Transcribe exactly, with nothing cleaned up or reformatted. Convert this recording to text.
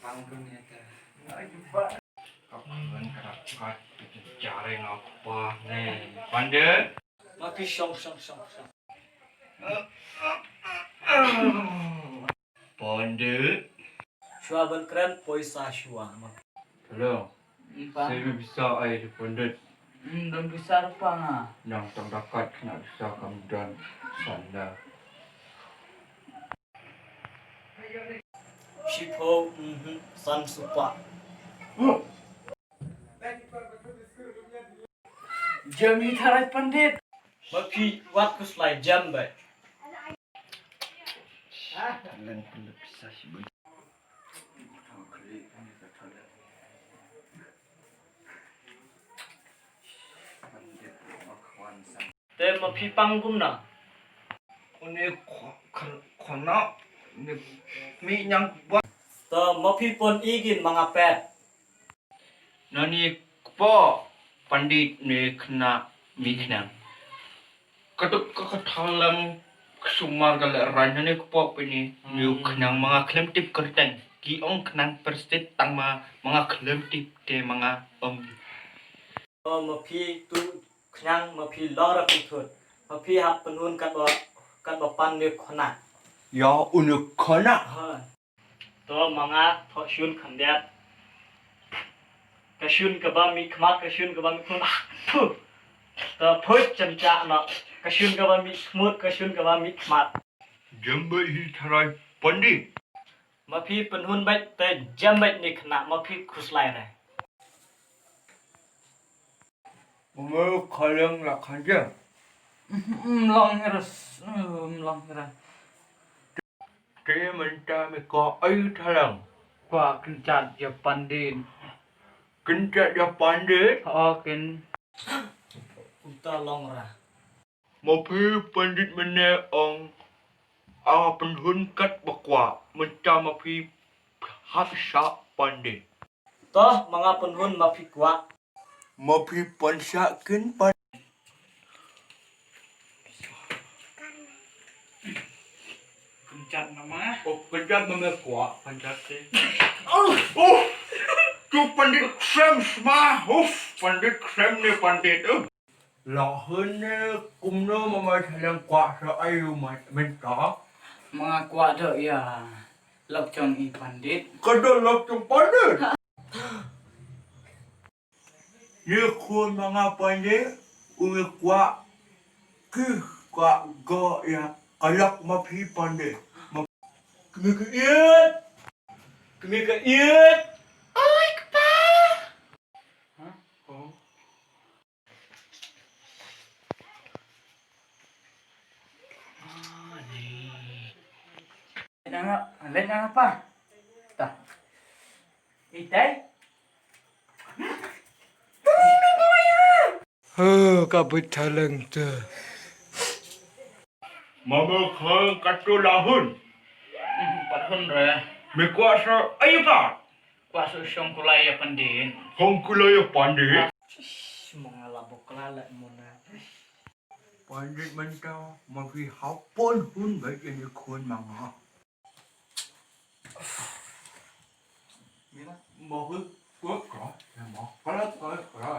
Pang dunia ta. Ka pang ka kat ka jare ngau pa ne. Pandit. Maki shong shong shong shong. Pandit. Shuwa ban kren poisa shuwa. Hello. Simi bisa ai di pandit. Hmm, don bisa rupa nga. Nang tang dakat kena bisa kam don sanda. Shiphew, mhm, san supa. Jam hi tharai pandit. Ma phi wat khuslai jam bai. Leng pandit bisa shi bai. Te ma phi pang kumna. Une kho-, kho-, khona, une mi nyang ba. Te ma phi pon igin manga pet. Nani kpo pandit ne khna mi khnang. Katuk ka kathalang ksumar ka le ran nani kpo pini. Hmm. Niu khnang manga khlem tip kerteng. Ki ong khnang perstit tang ma manga khlem tip te manga ong. Oh, ma phi tu khnang ma phi lor a phi thut. Ma phi hap pynhun kat ba, kat ba pan ne khona. Ya, une khona. Ha. To manga thoh shun khyndiat. Ka shun kaba mih khmat, ka shun kaba mih khmut. Ah, phu. To phuit chemcha no. Ka shun kaba mih khmut, ka shun kaba mih khmat. Jem beit hi tharai pandit. Ma phi pynhun beit te jem beit ni khynnah, ma phi khuslai re. Ume khaleng la khanjeng. Mm, long hira, mm, long hira. Te mynta me kwah ai thalang. Kwah kynjat ïa pandit. Kynjat ïa pandit? Ho kin. Uta long ra. Ma phi pandit mynne ong a pynhun kat ba kwah, mynta ma phi hap shah pandit. Toh, ma nga pynhun ma phi kwah. Ma phi pynshah kin pan. Pynjat nama? Oh, pynjat ma me kwah, pynjat te. Oh, oh. Tu pandit khrem sma, uf, pandit khrem ne pandit, oh. La hun ne kumno ma ma thaleng kwah sa ayu ma mynta. Ma nga kwah doh ïa lok jong i pandit. Ka doh lok jong pandit. Ni khun ma nga pandit, u ngi kwah ki kwah go ïa ka lok ma phi pandit. Ma kmie ka ïeit. Kmie ka ïeit. Oi kpa. Hah? Oh. Leit na nga, leit na nga pa. Ta. Itai. Huh, ka bit thaleng te. Mama khang katu lahun. Hmm, pat hun re. Me kwah sa ayu pa. Kwah sa shong kulai ïa pandit. Shong kulai ïa pandit. Ish, mangala bokla la mona. Pandit mynta ma phi hap pynhun beit ïa ni khun ma nga. Mira, ma phi kwah kwah, ya ma. Kwah kwah kwah.